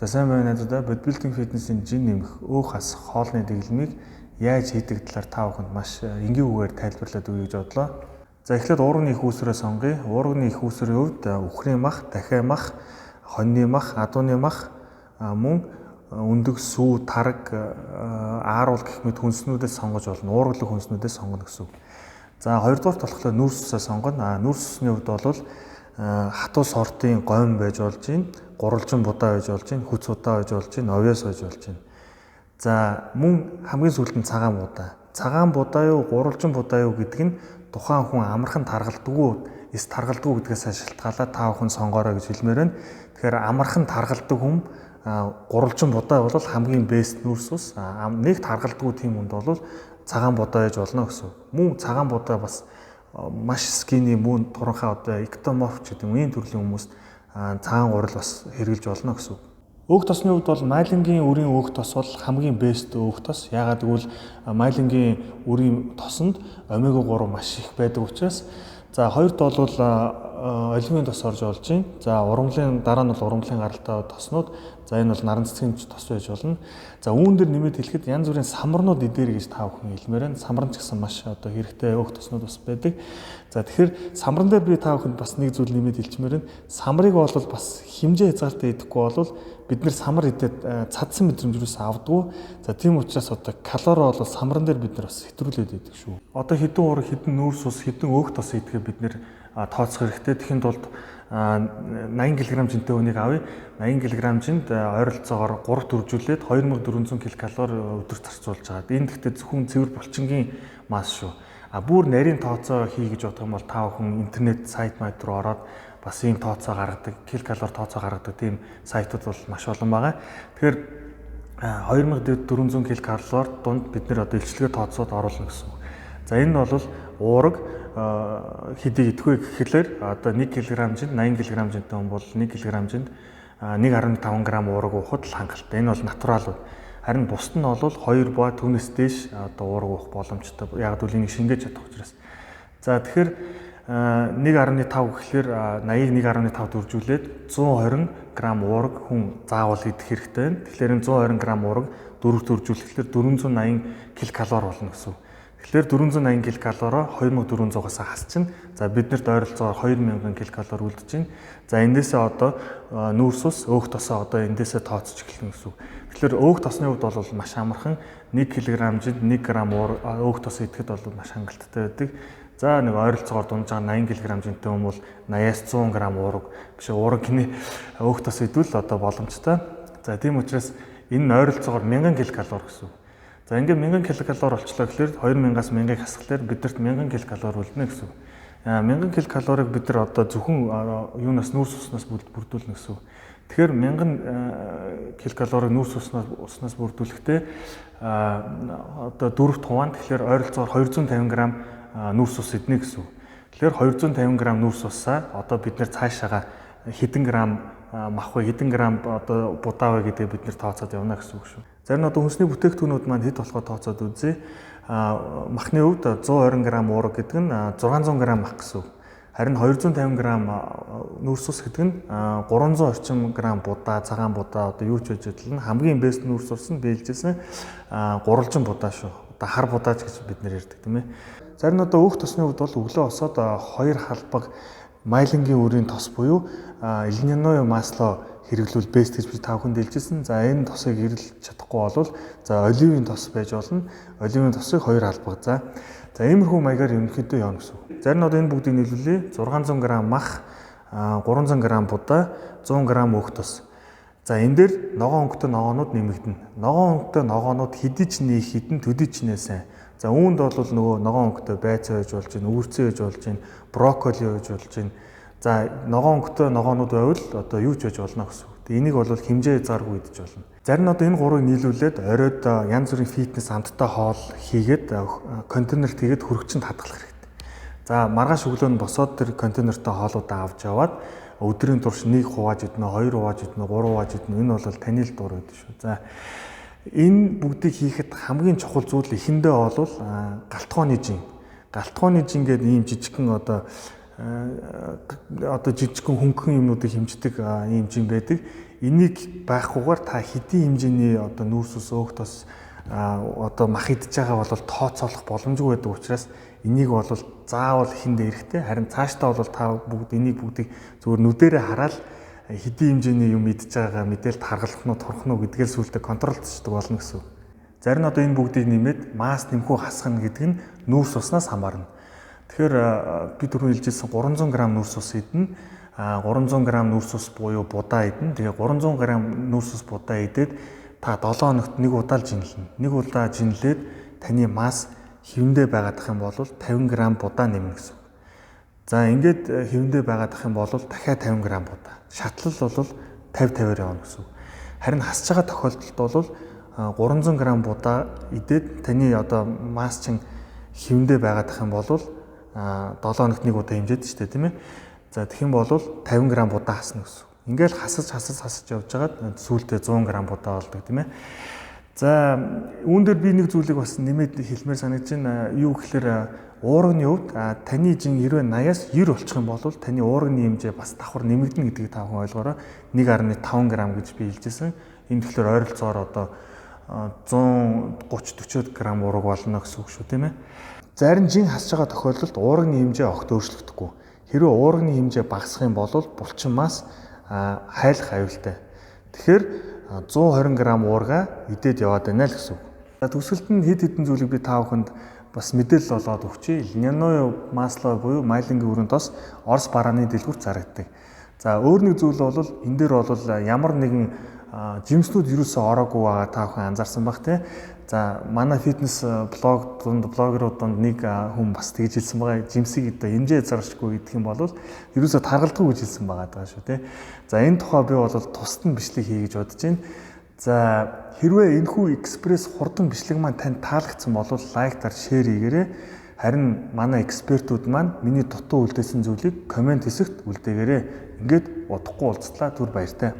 За, сайн байна, найзуудаа. Bodybuilding fitness-ийн жин нэмэх, өөх хасах хоолны дэглэмийг яаж хийдэг талаар та бүхэнд маш энгийн үгээр тайлбарлаад өгье гэж бодлоо. За, эхлээд уурганы эх үүсвэрээ сонгоё. Уурганы эх үүсвэрийн хувьд үхрийн мах, дахиа мах, хоньны мах, адууны мах, мөн өндөг, сүү, тараг, ааруул гэх мэт хүнснүүдээс сонгож болно. Уургалаг хүнснүүдээс сонгоно гэсэн үг. За, хоёрдугаарт болохоор нүүрс усаа сонгоно. Нүүрс усны хувьд бол хатуу сортын гомь байж болж байна, гурвалжин будаа байж болж байна, хүц удаа байж болж байна, овёс байж болж байна. За, мөн хамгийн сүүлд нь цагаан будаа. Цагаан будаа юу, гурвалжин будаа юу гэдэг нь тухайн хүн амархан таргалдаггүй, эс таргалдаггүй гэдгээс шалтгаалаад та бүхэн сонгоорой гэж хэлмээр байна. Тэгэхээр амархан таргалдаг хүн гурвалжин будаа бол хамгийн best нүүрс ус. Нэг таргалдаггүй тийм хүнд бол цагаан будаа байж болно гэсэн. Мөн цагаан будаа бас маш skinny, мөн туранхай, одоо эктоморф гэдэг юм, ийм төрлийн хүмүүст цагаан гурил бас хэрэглэж болно гэсэн үг. Өөх тосны хувьд бол майлангийн үрийн өөх тос бол хамгийн best өөх тос. Яагаад гэвэл майлангийн үрийн тосонд омега 3 маш их байдаг учраас. За, хоёрт бол оливын тос орж болж байна. За, ургамлын дараа нь бол ургамлын гаралтай тоснууд. За, энэ бол наран цэцгийн тос байж болно. За, үүн дээр нэмээд хэлэхэд янз бүрийн самарнууд идээр гэж та бүхэн хэлмээр байна. Самарн ч гэсэн маш одоо хэрэгтэй өөх тоснууд бас байдаг. За, тэгэхээр самарн дээр би та бүхэнд бас нэг зүйл нэмээд хэлчмээр байна. Самрыг бол бас хэмжээ хязгаартай идэхгүй бол бид нэр самар идээд цадсан мэдрэмж юус авдаггүй. За, тийм учраас одоо калори бол самарн дээр бид нар бас хэтрүүлээд идэг шүү. Одоо хэдэн уураг, хэдэн нүүрс ус, хэдэн өөх тос идэхээ бид нэр тооцох хэрэгтэй. Тэгэхэд тулд 80 кг жинтэй хүнийг авъя. 80 кг жинд ойролцоогоор 3 төржүүлээд 2400 ккал өдөрт зарцуулж байгаа. Энэ гэхдээ зөвхөн цэвэр булчингийн масс шүү. А бүр нарийн тооцоо хий гэж бодох юм бол та бүхэн интернет сайт майт руу ороод бас ийм тооцоо гаргадаг, килокалори тооцоо гаргадаг тийм сайтууд бол маш олон байгаа. Тэгэхээр 2400 ккал дунд бид нэр одоо илчилгээ тооцоод оруулна гэсэн үг. За, энэ нь бол уураг хэдий идэхгүй гэхлээр одоо 1 кг жинд, 80 кг жинтэй хүн бол 1 кг жинд 1.5 г уураг уухад л хангалттай. Энэ бол натурал. Харин бусд нь бол 2 ба түүнээс дээш одоо уураг уух боломжтой. Яг гэвэл энийг шингээж чадах учраас. За, тэгэхээр 1.5 гэхлээр 80-ыг 1.5 дөржүүлээд 120 г уураг хүн заавал идэх хэрэгтэй байна. Тэгэхээр энэ 120 г уураг дөрөв дөржүүлэхлээр 480 ккал болно гэсэн үг. Тэгэхээр 480 ккалороо 2400-аас хасчихна. За, биднэрт ойролцоогоор 2000 ккал үлдэж байна. За, эндээсээ одоо нүүрс ус, өөх тосоо одоо эндээсээ тооцож эхэлнэ гэсэн үг. Тэгэхээр өөх тосны хувьд бол маш амархан, 1 кг жинд 1 г өөх тос идэхэд бол маш хангалттай байдаг. За, нэг ойролцоогоор дунджаа 80 кг жинтэй хүн бол 80-аас 100 г уураг биш, уураг гинэ, өөх тос идвэл одоо боломжтой. За, тийм учраас энэ нь ойролцоогоор 1000 ккал гэсэн үг. За, ингээд 1000 ккал болчлоо гэхлээр 2000-аас 1000-ыг хасахлаар бидэрт 1000 ккал үлдэнэ гэсэн үг. 1000 ккалорийг бид нар одоо зөвхөн юунаас, нүүрс уснаас бүрдүүлнэ гэсэн үг. Тэгэхээр 1000 ккалорийг нүүрс уснаас бүрдүүлэхдээ одоо дөрөвт хуваан, тэгэхээр ойролцоогоор 250 г нүүрс ус иднэ гэсэн үг. Тэгэхээр 250 г нүүрс усаа одоо бид нэр цаашаага хэдэн грамм мах вэ, хэдэн грамм одоо будаа вэ гэдгээ бид нэр тооцоод явна гэсэн үг шүү. Зарим одоо хүнсний бүтээгдэхүүнүүд маань хэд болохоо тооцоод үзье. Махны хувьд 120 г уураг гэдэг нь 600 г мах гэсэн үг. Харин 250 г нүүрс ус гэдэг нь 300 орчим грамм будаа, цагаан будаа, одоо юу ч байж адилхан, хамгийн best нүүрс ус нь бэлжсэн гурвалжин будаа шүү. Одоо хар будаач гэж бид нэр ярьдаг, тийм ээ. Зарим одоо өөх тосны хувьд бол өглөө босоод 2 халбаг майлангийн үрийн тос буюу льняное масло хэрэглүүл best гэж би та бүхэнд хэлжсэн. За, энэ тосыг хэрэглэж чадахгүй бол за оливын тос байж болно. Оливын тосыг 2 халбаг. За, иймэрхүү маягаар ерөнхийдөө явна гэсэн үг. Зарим одоо энэ бүгдийг нийлүүлье. 600 г мах, 300 г будаа, 100 г өөх тос. За, энэ дээр ногоон өнгөтэй ногоонууд нэмэгдэнэ. Ногоон өнгөтэй ногоонууд хэдий ч нэ хэдэн төдий ч нэ сайн. За, үүнд бол нөгөө ногоон өнгөтэй байцаа байж болж байна, өвөрцөө байж болж байна, брокколи байж болж байна. За, ногоон өнгөтэй ногоонууд байвал одоо юу ч байж болно гэсэн үг. Энийг бол хэмжээ хязгааргүй идэж болно. Зарим нь одоо энэ гурвыг нийлүүлээд оройд янз бүрийн фитнес амттай хоол хийгээд контейнерт хийгээд хөргөчөнд хадгалах хэрэгтэй. За, маргааш өглөө нь босоод тэр контейнертэй хоолуудаа авч яваад өдрийн турш нэг хувааж иднэ, хоёр хувааж иднэ, гурван хувааж иднэ. Энэ бол таны л дур байдаг шүү. За, энэ бүгдийг хийхэд хамгийн чухал зүйл эхэндээ бол галтгооны жин. Галтгооны жин гэдэг ийм жижигхэн одоо одоо жижигхэн хөнгөн юмнуудыг хэмждэг ийм жин байдаг. Энийг байхгүйгээр та хэдийн хэмжээний одоо нүүрс ус өөх тос одоо мах идж байгаа бол тооцоолох боломжгүй байдаг учраас энийг бол заавал эхэндээ эрэхтэй. Харин цаашдаа бол та бүгд энийг бүгдийг зүгээр нүдэрээ хараад хэдийн хэмжээний юм идж байгаагаа мэдээл таргалах нь турах нь гэдгээл сүултээ контролдчихдаг болно гэсэн үг. Зарим нь одоо энэ бүгдийг нэмээд масс нэмхүү хасах нь гэдэг нь нүүрс уснаас хамаарна. Тэгэхээр би түрүү хэлжсэн 300 г нүүрс ус идэнэ. 300 г нүүрс ус буюу будаа идэнэ. Тэгээ 300 г нүүрс ус будаа идээд та 7 хоногт нэг удаа л жинлэнэ. Нэг удаа жинлээд таны масс хэвэндээ байгаадах юм бол 50 г будаа нэмнэ гэсэн үг. За ингээд хэвэндээ байгаадах юм бол дахиад 50 г будаа. Шатлал бол 50 50-аар явна гэсэн үг. Харин хасж байгаа тохиолдолд бол 300 г будаа идээд таны одоо масс чинь хэвэндээ байгаадах юм бол 7 хоногт нэг удаа хэмжээд шүү дээ, тийм ээ. За тэгэх юм бол 50 г будаа хасна гэсэн үг. Ингээл хасаж хасаж хасаж явж байгаад сүүлдээ 100 г будаа болдог, тийм ээ. За үүн дээр би нэг зүйлийг бас нэмээд хэлмээр санагдаж байна. Юу гэхээр уурганы хувьд таны жин хэрвээ 80-аас 90 болчих юм бол таны уурганы хэмжээ бас давхар нэмэгдэнэ гэдгийг та бүхэн ойлгоорой. 1.5 г гэж би хэлжсэн. Энэ тэгэхээр ойролцоогоор одоо 130 40 г уурга болно гэсэн үг шүү, тийм ээ. Зарим жин хасж байгаа тохиолдолд уурганы хэмжээ огт өөрчлөгдөхгүй. Хэрвээ уурганы хэмжээ багасах юм бол булчин масс хайлах аюултай. Тэгэхээр 120 г уурга идээд яваад байна л гэсэн үг. За төгсгөлд нь хэд хэдэн зүйлийг би та бүхэнд бас мэдээлэл олгоод өгчээ. Льняное масло буюу майлангийн өрөөнд тос Орос барааны дэлгүүрт зарагддаг. За өөр нэг зүйл бол энэ дээр бол ямар нэгэн жимснүүд юусоо ороогүй байгаа та бүхэн анзаарсан бах тий. За манай фитнес блог дунд блогерууд дунд нэг хүн бас тэгж хэлсэн байгаа. Жимсийг одоо хэмжээ заршгүй гэдэг юм бол ерөөсөө таргалдаггүй гэж хэлсэн байгаа даа шүү тий. За энэ тухай би бол тусад нь бичлэг хий гэж бодож байна. За хэрвээ энэхүү экспресс хурдан бичлэг маань танд таалагдсан бол лайк дар шеэр хийгээрэй. Харин манай экспертүүд маань миний дутуу үлдээсэн зүйлийг комент хэсэгт үлдээгээрэй. Ингээд удахгүй уулзлаа, түр баяртай.